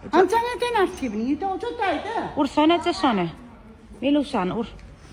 Ancaň eden arhiwini ýedi oja daýda. Ursana eje şony. Meluşany ur.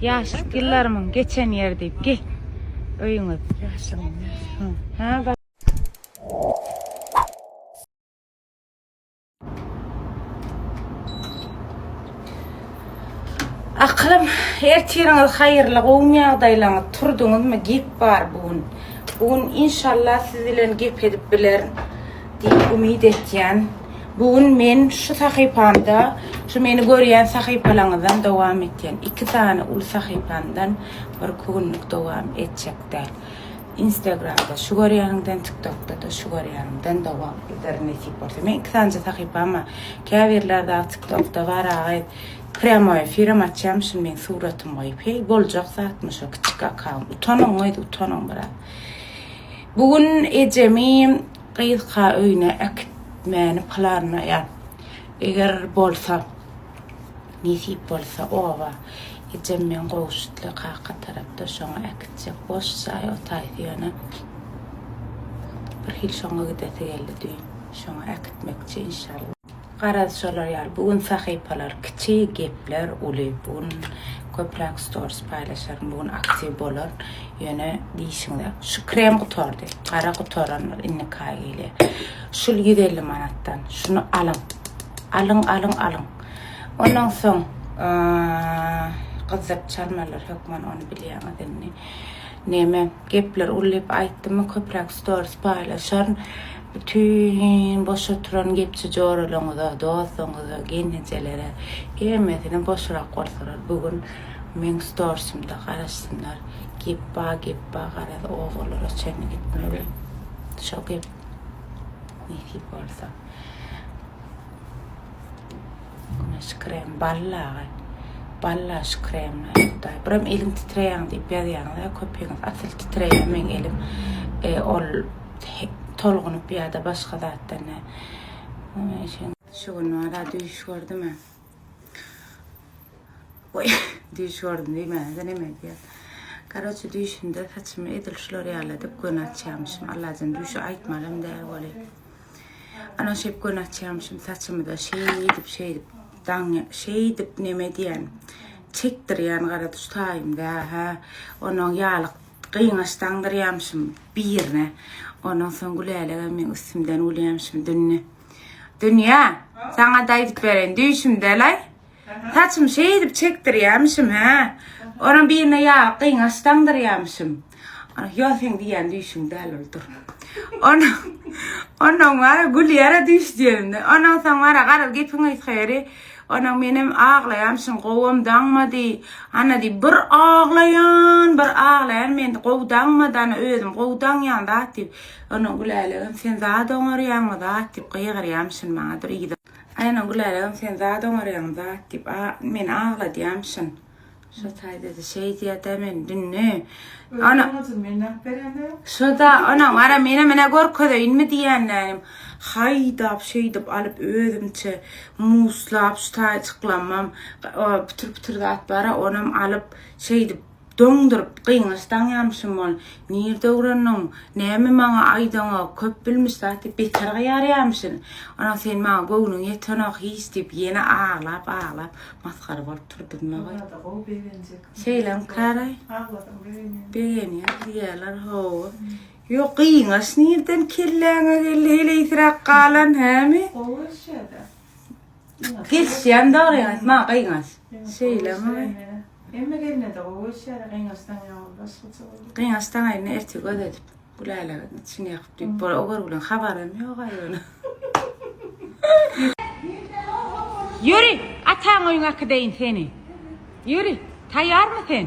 Ýaşlyk ýyllarymyň geçen ýeri diýip gel. Öýüňiz. Ýaşlygym. Ha bak. Akylym, ertiriňiz haýyrly, gowumy ýagdaýlaňyz, turduňyzmy, gep bar bu gün. Bu gün inşallah siz bilen gep edip bilerin diýip umyt etýän. Bu gün men şu sahypamda, şu meni görýän sahypalaňyzdan dowam etýän. Iki sany uly sahypamdan bir-iki günlük dowam etjek däl. Instagramda şu görýäniňden, TikTokda-da şu görýäniňden dowam eder nesip bolsa. Men iki sanyja sahypam bar. Käbirleri dagy TikTokda bar agy prýamoý efirem açýarmyşyn meň suratym goýup. Heý boljak zatmy şo kiçjik akkaunt. Utanyň gyz utanyň biraz. Bu gün ejemi gyzka öýüne äkitmäni planlaýan. Eger bolsa. Nesip bolsa oba. Ejem meň Gowşutly kaka tarapda şoňa äkitjek. Boş jaý o taýsy ýöne bir hili şoňa gidesi geldi düýn. Şoňa äkitmekçi inşallah. Garaz şolar ýaly bu gün sahypalar kiçi gepler uly bu gün köpräk stories paýlaşaryn bu gün aktiw bolaryn ýöne diýşiňize şu krem gutardy gara gutarandyr indiki aý gelýär şul 150 manatdan şuny alyň Alyň, alyň, alyň. Ondan soň gyzdyryp çalmalar hökman ony bilýäňiz indi. Neme gepler uly diýip aýtdymmy köpräk stories paýlaşaryn. Bütin boş oturan gepçi joralaryňyza, dostlaryňyza, gelnejelere hemmesine boşrak bolsalar bu gün meň storisimde garaşsynlar. Gep ba gep ba garaz obalara çenli gitmeli. Şo gep nesip bolsa. Güneş krem ballagy. Balla şu kremler Hudaý. Birem eliň titreýäň diýip ýazýaňyz-a köpüňiz. Asyl titreýär meň elim. E, ol tolgunyp ýa-da başga zatdan däl. Şu gün wara düýş gördüm-ä. Goý, düýş gördüm diýmäne-de neme diýýär. Karoçe düýşümde saçymy edil şular ýaly edip göni açýarmyşym. Allajan düýşi aýtmalam däl weli. Ana şeýdip göni açýarmyşym saçymy-da şeýdip şeýdip daň şeýdip neme diýen çekdirýän gara düş taýymda hä. Onuň ýalyk gyňaç daňdyrýarmyşym birine. Ondan soň Gülälegem meň üstümden gülýärmişim dünni. Dünýä, saňa-da aýdyp bereýin düýşümde-laý. Saçymy şeýdip çekdirýärmişim, hä. Onuň birine ýalyk gyňaç daňdyrýarmyşym. Ýok, seň diýýän düýşüň däl ol, dur. Onuň Onuň bara gülýär-ä düýş diýenimde. Ondan soň bara garaz gepiň gysga ýeri, onuň menem aglaýarmyşym, gowam daňmady. Ana diý, bir aglaýan, bir aglaýan, men gowy daňmady, ana özüm gowy daňýan zat diýip. Onuň Gülälegem sen zat oňarýaňmy zat diýip gygyrýarmyşyn maňa, dur yza. Aýna Gülälegem sen zat oňarýaň zat diýip a meni agladýamyşyn. Şo taýda-da şeý diýýä-dä men dünni. Ana Şo-da ona gara menem ine görkezeýinmi diýýänlänim. Haýdap şeýdip alyp özümçe muslap şu taýjyklamam pütür-pütür zat bar-a onam alyp şeýdip Doňduryp, gyňaç daňýamyşym ol. Nirde öwrendiň? Näme maňa aýdaňok, köp bilmiş zat diýip beter gyýarýamyşyn. Onam sen maňa göwnüň ýetenok hiç diýip ýene aglap-aglap masgara bolup turdum-da. Onda-da gowy begenjek. Şeýlemi Karaý? Aglasaň begenýän. Begenýän diýýärler, hawa. Ýok, gyňaç nirden kelläňe geldi, heleýsiräk galan, hämi? Gowy gelişýär-dä. Gelişýän dogryňy aýt, maňa gyňaç. Şeýlemi? Hemme gelnede gowy gelişýär gyňaç daňýan ol başgaça bolýar. Gyňaç daňaýyn ertir göz edip. Gülälegiň içini ýakyp diýip bor. O görgüliň habaram ýok aý ýöne. Ýöri, ataň öýüňe äkideýin seni. Ýöri, taýýarmy sen?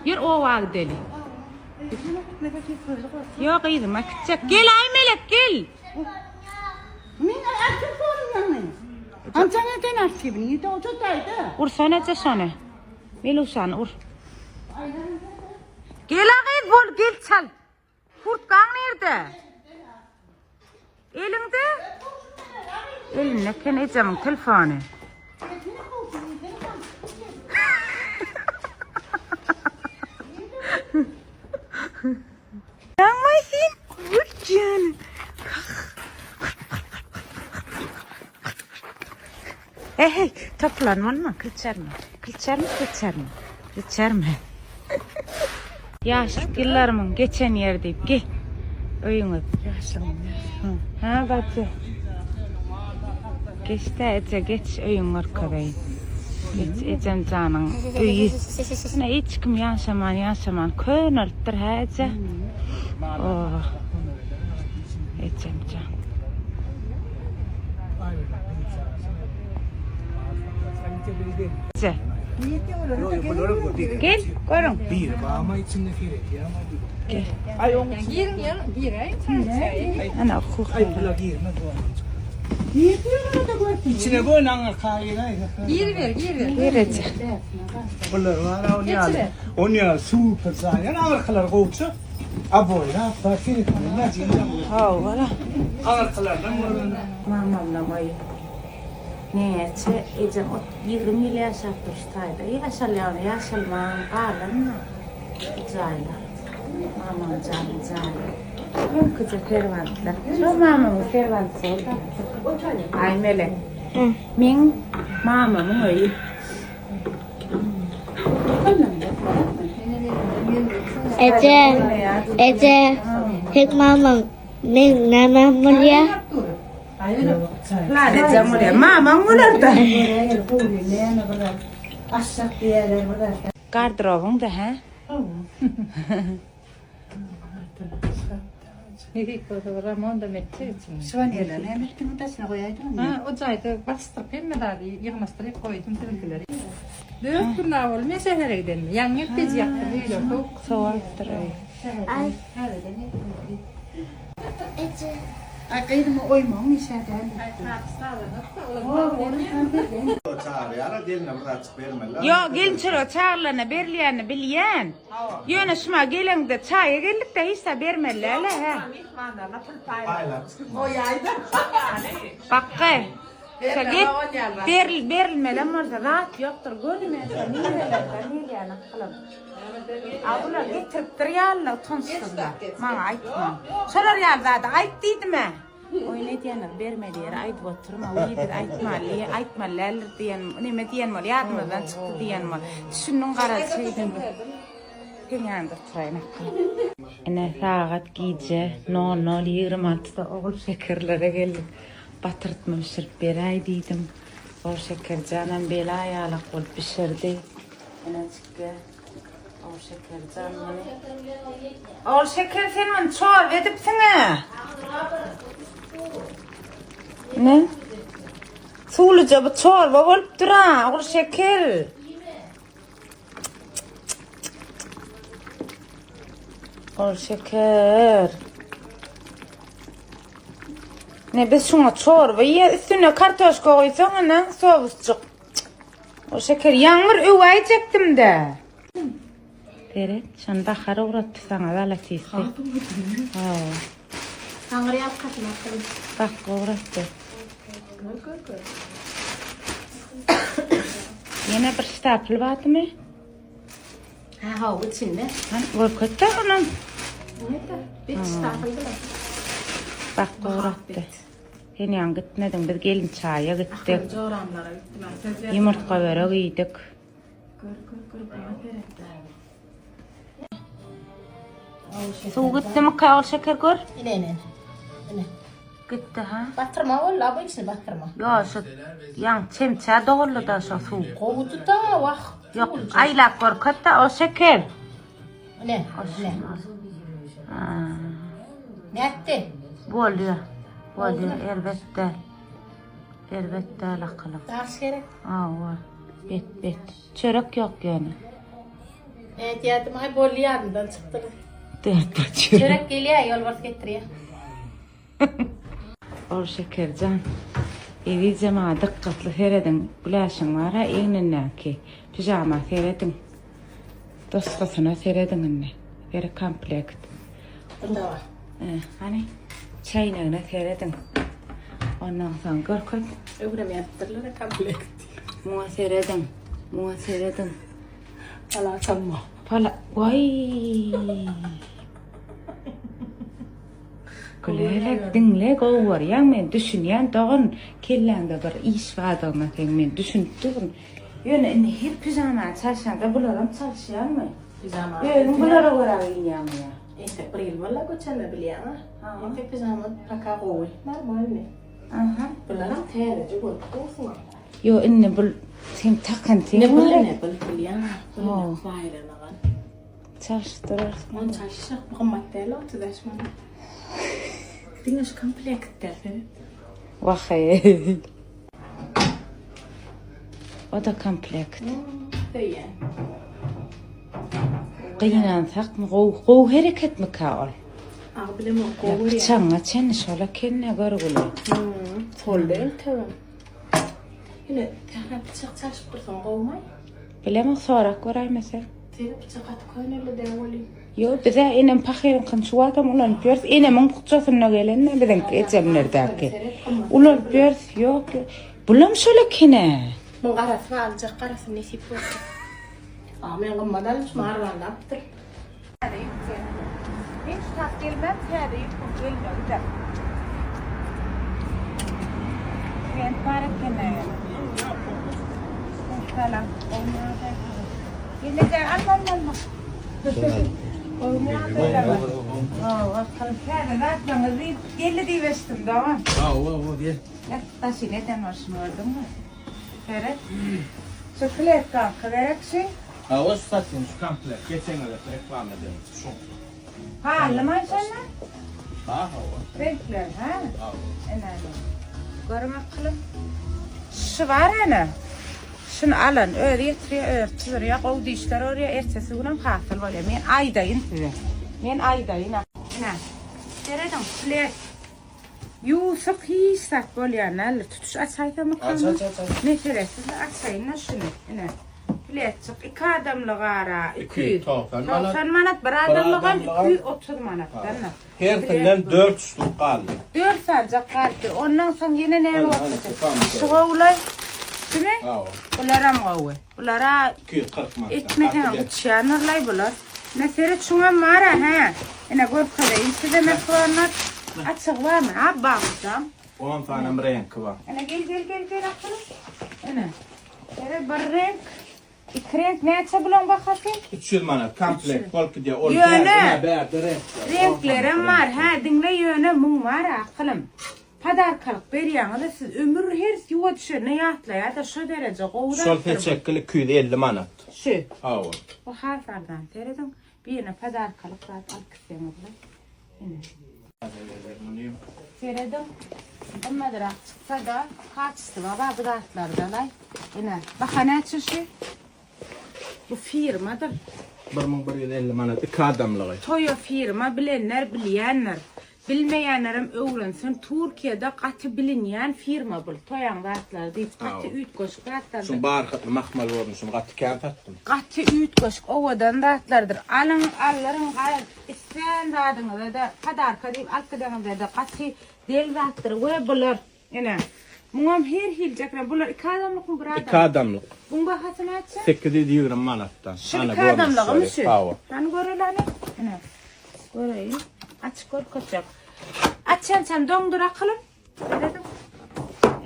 Ýör oba gideli. Ýok gyzym, äkitjek. Gel aý Melek, gel. Men arhiw sorýan. Ancaň eden arhiwini ýedi oja daýda. Ursana eje şony. Meluşany ur. Gel a gyz bol gel çal. Kurtkaň nirde? Eliňde? Elinde eken ejemiň telefony. Ýaňmaý sen. Güljan. Eheý, topulan bolma, kilçerme. Kilçerme, kilçerme. Kilçerme. Ýaşlyk ýyllarymyň geçen ýeri diýip, gel. Öýüňiz. Ýaşlygym. Ha, bacı. Geç-de eje, geç öýüňi görkezeýin. Geç ejem janyň öýi. Ine hiç kim ýaşaman, ýaşaman könelipdir hä eje. Oba. Ejem jan. Eje. Gel, görüň. Biri barmy içinde seredýärmi? Gel. Ay oň içinde. Girin ýa, giräýiň. Ana kuhnya. Ay pula girmez o. İçine goýun aňyrka giräý. Giriber, giriber. Gir eje. Bular var on ýaly. On ýaly super zaýan aňyrkalar gowça. Aboýra bak seretmeli. Hawa. Aňyrkalardan görün. Mamamdan goý. Näçe ejem ot 20 ýyl ýaşapdyr şu taýda. Ýaşalýany ýaşalman galanmy bu jaýlar. Mamam janyň jaýy. Öňküje serwantlar. Şo mamamyň serwanty boldy. Aý Melek. Meň mamamyň öýi. Eje, eje, seň mamaň meň nämem bolýa? Lan ejem bolýar. Mamaň bolar-da. Garderobyň-da, hä? Nesip bolsa Ramon da metjek içinde. Şiwanýerleri näme etdiň daşyna goýaýdyň. Ha, o jaýda basdyryp hemme zady ýygnaşdyryp goýdum siziňkileri. Dört gün daha boldy men şähere gidenime. Ýaňy gelip peji ýakdym öýler sowuk. Sowalypdyr öý. Aý. Aý gyzymy oýmagyň işä däl. Çagyrýarlar geline bir zatjyk bermeliler. Ýok, gelin çöregi çagyrlanda berilýänini bilýän. Ýöne şuma geleňde çaýa geldik-de hiç zat bermeliler-le, hä? Paýlap. Bakgy. Şa git. Beril, berilmelem bolsa zat ýokdur. Göni men şo nirelerden gelýän akylym. A bular getiripdir ýalyna utançsyzlar. Maňa aýtma. Şolar ýaly zady aýt diýdim-ä. Oýun edýänler bermeli ýeri aýdyp oturma, wiý biz aýtmaly, aýtmaly däldir diýen, neme diýen bol, ýadymyzdan çykdy diýen bol. Düşündiň garaz şeýdem. Seň ýanyňda oturaýyn akylym. Ine sagat gije nol nol ýigrimi altyda Ogulşekerlere geldik. Batyrtma bişirip beräý diýdim. Ogulşekerjanam bela ýalak bolup bişirdi. Ine çikge. Ogulşekerjan muny. Ogulşeker sen muny çorba edipsiň-ä. Ne? Suwluja bu çorba bolup dur-a, Ogulşeker. Ol şeker. Ne biz şuna çorba ýe, üstüne kartoşka goýsaň ana sowusjyk. O şeker ýaňmyr öwäýjekdim-de. Seret, şony Bahar ugratdy saňa zalatisty. Hawa. Taňry ýalkasyn akylym. Bak ugratdy. Gör gör gör. Ýene bir ştapl bardymy? Ha haw içinde. Hany görkezde onam. Nete? Bir ştapl bilen. Bak ugratdy. Sen ýaňy gitmediň, biz gelin çaýa gitdik. Joramlara gitdim. Söz berdim. Ýumurtga börek iýdik. Gör gör gör bana seret. Suw gitdimika ol şeker gör. Ine ine. Ine. Gitdi ha. Batyrma boldy, bu içini batyrma. Ýok, şu ýaň çemçä doldy da şo suw. Gowudy da, wah. Ýok, aýlap görkezde o şeker. Ine, ine. Ha. Nätdi? Bolýar. Bolýar, erbet däl. Erbet däl akylym. Daş gerek. Hawa. Bet bet. Çörek ýok ýöne. Nädýärdim, aý boldy ýadymdan çykdy. Dört çörek. Çörek gelýär, ýolbars getirýär. Ol Şekerjan, ezizem maňa dykgatly serediň, Güläşiň bar-a egnindäki pižama serediň. Doskasyna serediň indi. Beri komplekt. Bu-da bar. Hany, çäýnegine serediň. Ondan soň görkez. Öwrem ýazypdyrlar-a komplekt. Muňa serediň. Muňa serediň. Pala çalma. Pala, waý. Gülälek diňle gowy görýäň men düşünýän dogan kelläňde bir iş bardygyna seň men düşünip durun. Ýöne indi her pižamany çalşaňda bularam çalyşýaňmy? Pijama. Özüň bulara görä geýinýäňmi ýa? Entek bir ýyl boldy göçenime bilýäňä. Entek pijama paka gowy. Normalny. Aha. Bularam täzeje görüp dursuň. Ýo indi bul sen takyn sen. Ne bul ne bul bilýäňä. Bul zaýalanagan. Çalyşdyrarsyň. Ony çalyşjak bu gymmat däl 35 manat. Diňe şu komplekt däl seret. Wah-eý. O-da komplekt. Söýýän. Gynansakmy gowy gowy hereketmika ol? Agy bilemok gowy görýän. Pyçagyňa çenli şol eken-dä görgüli. Soldy entegem. Ýöne Sähra pyçak çalşyp dursaň gowumaý? Bilemok sorap göräýmese. Seniň pyçak gaty köneldi dä welin. Ýok bizä enem pahyryňkyny şu wagtam ulanyp ýörüs. Enemiň bukjasynda gelende biziňki ejemlerdäki. Ulanyp ýörüs ýok. Bulam şol eken-ä. Muň garasy bar aljak garasyny nesip bolsa. A men gymmat almyşym arzanlapdyr. Täze ýük geldi. Men şu tap gelmän täze ýüküň gelmegidir. Trend bar eken-ä. Salam. Gelneje alma alma alma. Täze zatlaryňyz diýip geldi diýip eşitdim dogan. Hawa hawa gel. Daşyny eden bolşuny gördüňmi? Seret. Şu kletkaňky gerek şu. Hawa şu satyn şu komplekt geçen gezek reklama eden şu. Pahalymy şonda? Ha hawa. Reňkler ha? Hawa. Ene. Görüň akylym. Şu bar ene. Şuny alan özi getirýär, özi tuzurýar, gowy dişler örýär, ertesi günem hasyl bolýar. Men aýdaýyn size. Men aýdaýyn. Ine. Serediň, plet. Ýuwsak hiç zat bolýan däldir. Tutuş açaýsamyka? Aç aç aç aç. Meselesiz açaýyn-da şuny. Ine. Pletjik iki adamlyk ara 290 manat. 90 manat, bir adamlygam 230 manatdan. Hersinden 4 ştuk galdy. 4 sanjak galdy. Ondan soň ýene näme boldy? Şu gowulay. Şumy? Hawa. Bularam gowy. Bulara 240 manat. Etmeseň uçýanlarlaý bular. Ine seret şuňam bar-a hä. Ine görkezeýin size mähribanlar. Açygy barmy? Ha bagşam. 10 sanam reňki bar. Ine gel gel gel gel akyl. Ine. Seret bir reňk. Iki reňk näçe bulaň bahasy? 300 manat komplekt bolup gidýär. Ol Ýöne bärde reňkler. Reňklerem bar. Hä diňle ýöne muň bar-a akylym. Podarkalyk berýäňiz-de siz ömür her ýuwa düşende ýatlaýar-da şo dereje gowy Şol zatdyr bu. seçekli 250 manat. Şu. Hawa. Bu has arzan. Serediň, birine podarkalyk zat alyp gitseňizle. Ine. Serediň, gymmadrak çyksa-da, kaçestwa bar bu zatlarda-laý. Ine, baha näçe şu? Bu firmadyr. 1150 manat iki adamlygy. Toýa firma bilenler bilýändir. Bilmeýänlerem öwrensin Türkiýede gaty bilinýän firma bul toýaň zatlary diýip gaty üýtgeşik zatlardyr. Şuň barhatly mahmal görnüşini gaty kän satdym. Gaty üýtgeşik owadan zatlardyr. Alyň aldyryň gaýyp islän zadyňyzada podarka diýip alyp gideňizde gaty del zatdyr we bular Ine, muňam her hili jakra. Bular iki adamlykmy, bir adamlyk? Iki adamlyk. Buň bahasy näçe? 820 manatdan. Şu iki adamlygymy şu? Hawa. Hany göreli hany. Ine. Göreýin. Açyp görkezjek. Açýançam doňdur akylym. Serediň.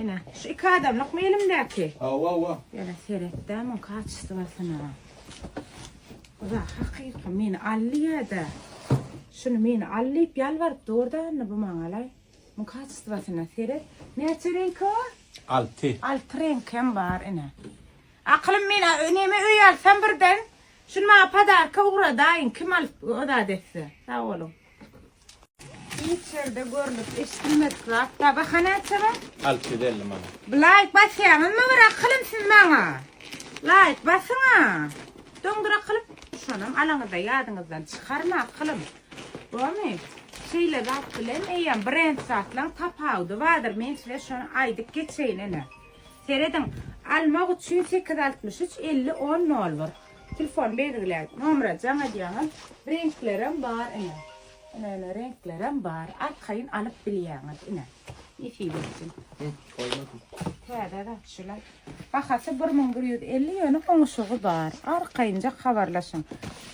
Ine, şu iki adamlykmy elimdäki? Hawa, hawa. Ýöne seret-dä, muň kaçestwasyna. Uza hakyky meni al diýýä-dä. Şuny meni al diýip ýalbaryp dur-da indi bu maňa-laý. Muň kaçestwasyna seret. Näçe reňki bar? Alty. Alty reňkem bar ine. Akylym men neme öý alsam birden şuny maňa podarka ugradaýyň kim alyp o zat etse. Sag boluň. Hiç ýerde görlüp eşidilmedik zat da baha näçe bar? 650 manat. Laýk basýaňyzmy bir akylym siz maňa? Laýk basyňa. Doňdur akylym. Şonam alaňyzda ýadyňyzdan çykarma akylym. Bormy? Şeýle zat bilen eýýäm brend zatlaň tapawudy bardyr. Men size şony aýdyp geçeýin ine. Serediň, almak üçin 863 50 10 nol bir. Telefon belgiläň, nomera jaň edýäňiz. Reňklerem bar ine. Ine ine reňklerem bar. Arkaýyn alyp bilýäňiz ine. Nesip etsin. Täze zat şular. Bahasy 1150 ýöne oňuşygy bar. Arkaýynjak habarlaşyň.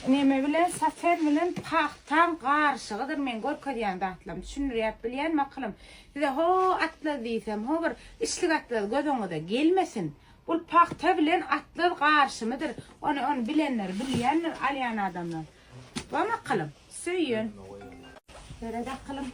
Neme bilen saten bilen pagtaň garyşygydyr meň görkezýän zatlarym. Düşündirýäp bilýän makylym. Size ho atlaz diýsem, ho bir içlik atlaz göz öňüňize gelmesin. Bul pagta bilen atlaz garyşymydyr. Ony ony bilenler bilýändir alýan adamlar. Bam akylym. Söýün. Seret akylym.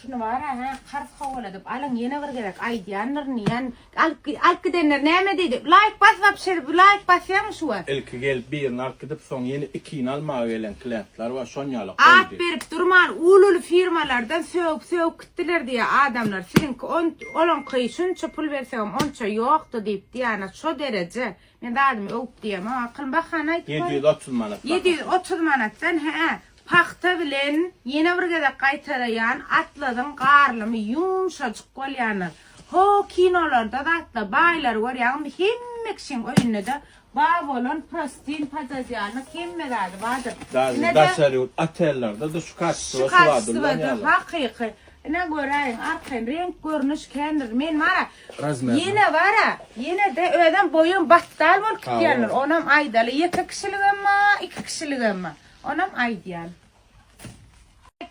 Şuny bar-a, hä, karz howaladyp alyň, ýene bir gezek aýdýandyryn diýýän. Alyp, alyp gidenler näme diýdi? Laýk bas wapşe, laýk basýaňmy şu wagt? Ilki gelip birini alyp gidip, soň ýene ikini almaga gelen klientler bar, şon ýaly At goýdy. berip durman uly-uly firmalardan sögüp-sögüp gitdiler diýýär adamlar. Siziňki on, olaňky şunça pul bersegem onça ýokdy diýip diýýänä şo dereje. Men zadymy öwüp diýemok. Akylym bahany aýdyp goý. 730 manat bahasy. 730 manatdan hä, pagta bilen ýene bir gezek gaýtalaýan atlazyň garlymy ýumşajyk bolýandyr. Ho kinolarda zatla baýlary görýäňmi hemme kişiň öýünde-de bar bolan prostin pododýalnik hemme zady bardyr. Daže Ine-de daşary ýurt otellerde-de şu şu kaçestwo şu zady kaçestwoda ulanýarlar. hakyky. Ine göräýiň arkaýyn reňk görnüş kändir. Men bara Razmerine. Ýene bara, ýene-de özem boýum batdal bolup gitýändir. Hawa. Onam aýdaly. Ýeke kişiligem bar, iki kişiligem bar. Onam aýdýan.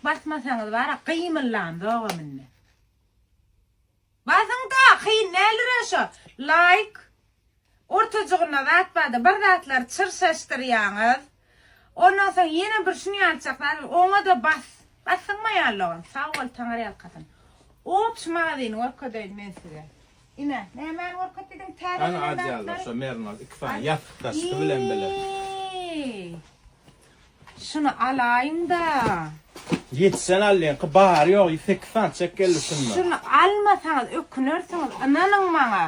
Basmasaňyz bara gymyllamzogam indi. Basyň-da, kyn däldir-ä şo. Laýk. Ortajygynda zat barda bir zatlar çyrşaşdyrýaňyz. Ondan soň ýene bir şuny ýalyçak zat bar, oňa-da bas. Basdyňmy ýallogan? Sag bol, Taňryýalkasyn. Op şu magazyny görkezeýin men size. Ine, nämäni görket diýdiň, täze Ana gelen adyýarlar zatlary? şo merinol iki sany ýassyk-daşky bilen bile. Eý! Şuny alaýyň-da. Ýetişen alýanky bary ýogy sekiz sany çek geldi şundan. Şuny almasaňyz ökünersiňiz, ynanyň maňa.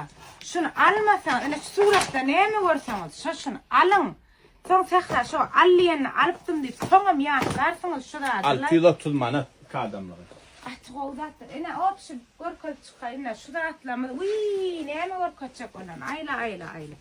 Şuny almasaňyz, ine şu suratda näme görseňiz, şo şuny alyň. Soň Sähra şo al diýenini alypdym diýip, soňam ýatlarsyňyz şu zady. 630 manat iki adamlygy. Gaty gowy zatlar. Ine obşi görkezip çykaýyn-da şu zatlarymyz. Wiý, näme görkezjek ondan. Aýla, aýla, aýla.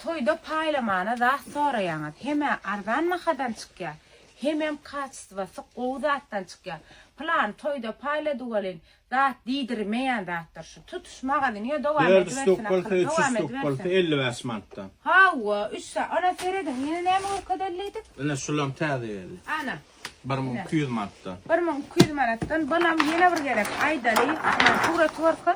Toýda paýlamana zat soraýaňyz. Hemä arzan bahadan çykýar, hemem kaçestwasy gowy zatdan çykýar. Pylany toýda paýlady welin, zat diýdirmeýän zatdyr şu. Tutuş magazin ýa dowam Dört edibersin ştuk bolsa, akyl, üç dowam ştuk bolsa edibersin. 55 manatdan. Hawa, üç sa, ona serediň, ýene näme görkezeli diýdik? Ine şulam täze geldi. Ana. 1200 manatdan. 1200 manatdan. Bulam ýene bir gezek aýdaly. Suraty görkez.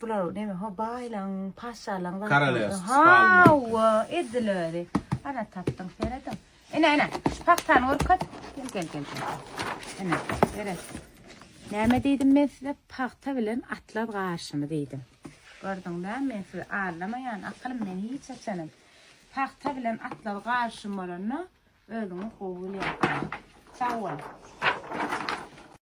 Bular neme ho baýlaň, paşalaň zatlary. Korolewskiý spalny. Hawa, edil özi. Ana tapdyň, serediň. Ine, ine, şu pagtany görkez. Gel, gel, gel, gel. Ine, seret. Näme diýdim men size? Pagta bilen atlaz garyşymy diýdim. Gördüň-dä, men sizi aldamaýan, akylym men hiç haçanam. Pagta bilen atlaz garyşym bolanda, özüňiz gowy bilýärsiňiz. Sag boluň.